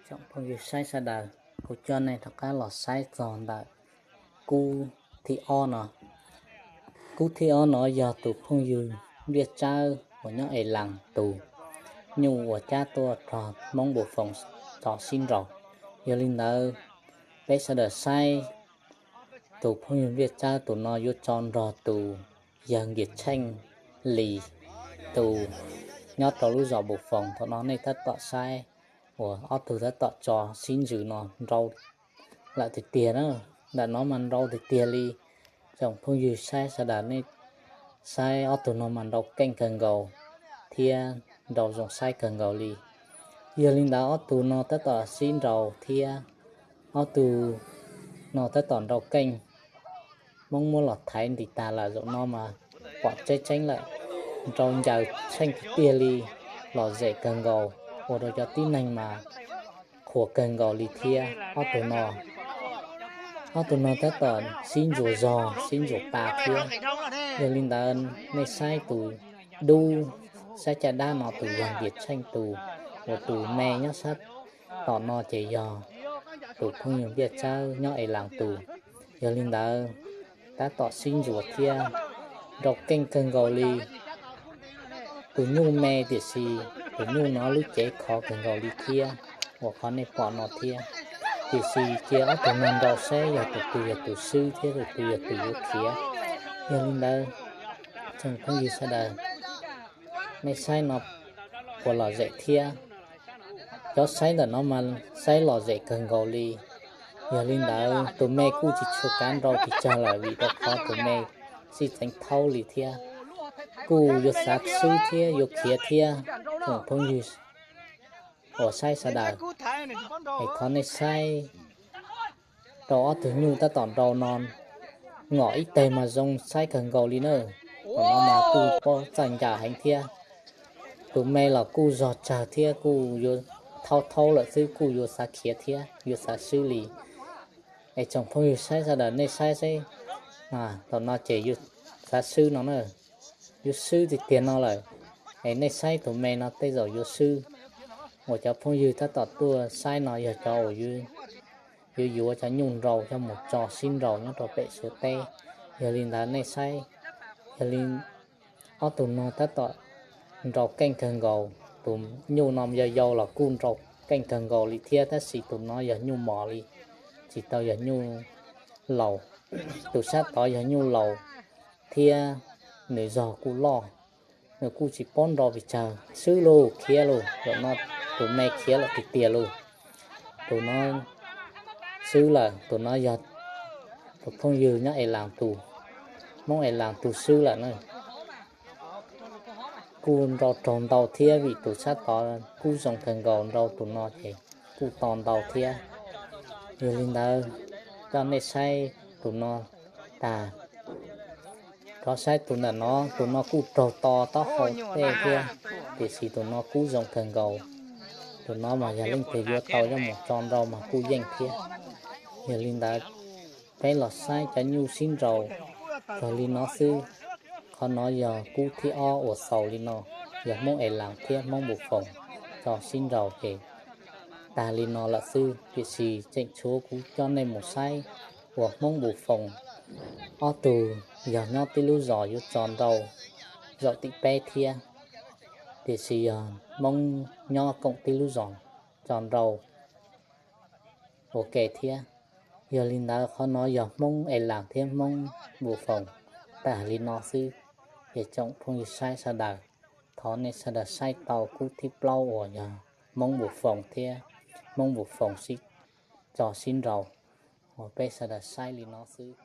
Tsoom phooj ywg saib sawv daws, kuv coj nej rov qab los saib txog ntawm kub thib ob no. Kub thib ob no yog tus phooj ywg Npliaj Tsawb uas nyob Es Laas tus nyuj uas cab tuaj rog Hmoob Npus Foom tso sib nraus. Yog li ntawd, peb sawv daws saib tus phooj ywg Npliaj Tsawb tus no yuav tso nrog tus yawg Nkias Tsheej Lis tus nyob rau lub zos Npus Foom. Thaum no nej tab tom saib uas ob tug tab tom tso sib ntsws no nrau lawm tiag tiag na. Ntawm no mas nrau tiag tiag li. Tsoom phooj ywg saib sawv daws, nej saib ob tug no mas nrau keej kawg nkaus thiab nrau zoo saib kawg nkaus li. Yog li ntawd ob tug no tab tom sib nraus thiab ob tug no tab tom nrau keej. Hmoob muab los thaiv ntim tas lawm, zaum no mas pom tseeb tseeb lawm, nrau ncaws tsheej tiag tiag li, lom zem kawg nkaus, ua rau cov tib neeg mas qhuas kawg nkaus li thiab. Ob tug no, ob tug no tab tom sib ntsuas zog sib ntsuas pa thiab. Yog li ntawd nej saib tus dub sab caj dab no tus yog Nkias Tsheej tus, uas tus me nyob sab tom no ces yog tus phooj ywg Npliaj Tsawb nyob Es Laas tus. Yog li ntawd tab tom sib ntsuas thiab nrau keej kawg nkaus li. Tus nyuj me tiam sis tus nyuj no lub cev khov kawg nkaus li thiab, uas qhov nej pom no thiab. Tiam sis cia ob tug no nrau seb yog tus twg yog tus swb thiab tus twg yog tus yuav khiav. Yog li ntawd, tsoom phooj ywg sawv daws, nej saib no puas lom zem thiab? Cov saib ntawm no mas saib lom zem kawg nkaus li. Yog li ntawd tus me kuj tsis tshua kav nrau pes tsawg lawm vim rau qhov tus me sib txeev thaub li thiab, kuj yuav xav swb thiab yuav khiav thiab. Tsoom phooj ywg uas saib sawv daws, es thov nej saib rau ob tug nyuj tab tom nrau no, ngom ib teg mas zoo saib kawg nkaus li na. Thaum no mas kuj pob txawj ncas heev thiab. Tus me los kuj zog tsawg thiab kuj yuav thaub thaub lawm xwb, kuj yuav xav khiav thiab yuav xav swb li. Es tsoom phooj ywg saib sawv daws, nej saib seb, thaum no ces yuav xav swb no na, yuav swb tiag tiag no lawm. Es nej saib tus me no tej zaum yuav swb. Uas cov phooj ywg tab tom tuaj saib no yog cov uas yuav yuav cov nyuj nrau coj mus tso sib nraus nyob rau pem Suav teb. Yog li ntawd nej saib, yog li ob tug no tab tom nrau keej kawg nkaus. Tus nyuj no yau yau los kuj nrau keej kawg nkaus li thiab, tab sis tus no yog nyuj mos li, tsis tau yog nyuj laus. Tus sab tod yog nyuj laus thiab nws zog kuj loj, nws kuj tsis paub nrau pes tsawg, swb lauj, khiav lauj. Zaum no tus me khiav lawm tiag tiag lauj. Tus no swb lawm, tus no yog tus phooj ywg nyob Es Laas tus, Hmoob Es Laas tus swb lawm na. Kuj nrau raug ntau thiab vim tus sab tod kub zoo kawg nkaus, nrau tus no ces kuj to ntau thiab. Yog li ntawd, coj nej saib tus no tag, rov saib tus ntawm no, tus no kuj raug to taub hau tej thiab, tiam sis tus no kub zoo kawg nkaus. Tus no mas yog leej twg yuav tau coj mus tso nrau mas kuj yeej thiab. Yog li ntawd, peb los saib cov nyuj sib nraus txog li no xwb. Qhov no yog kub thib ob uas xaus li no, yog Hmoob Es Laas thiab Hmoob Npus Foos tso sib nraus ces tag li no lawm xwb. Tiam sis tseem tshuav kuv coj nej mus saib uas Hmoob Npus Foos ob tug yog nyob tib lub zos yuav tso nrau zaum tim peb thiab, tiam sis yog Hmoob nyob koom tib lub zos tso nrau ua ke thiab. Yog li ntawd, qhov no yog Hmoob Es Laas thiab Hmoob Npus Foos tag li no xwb. Ces tsoom phooj ywg saib sawv daws, thov nej sawv daws saib tau kub thib plaub uas yog Hmoob Npus Foos thiab Hmoob Npus Foos sib tso sib nraus, uas peb sawv daws saib li no xwb.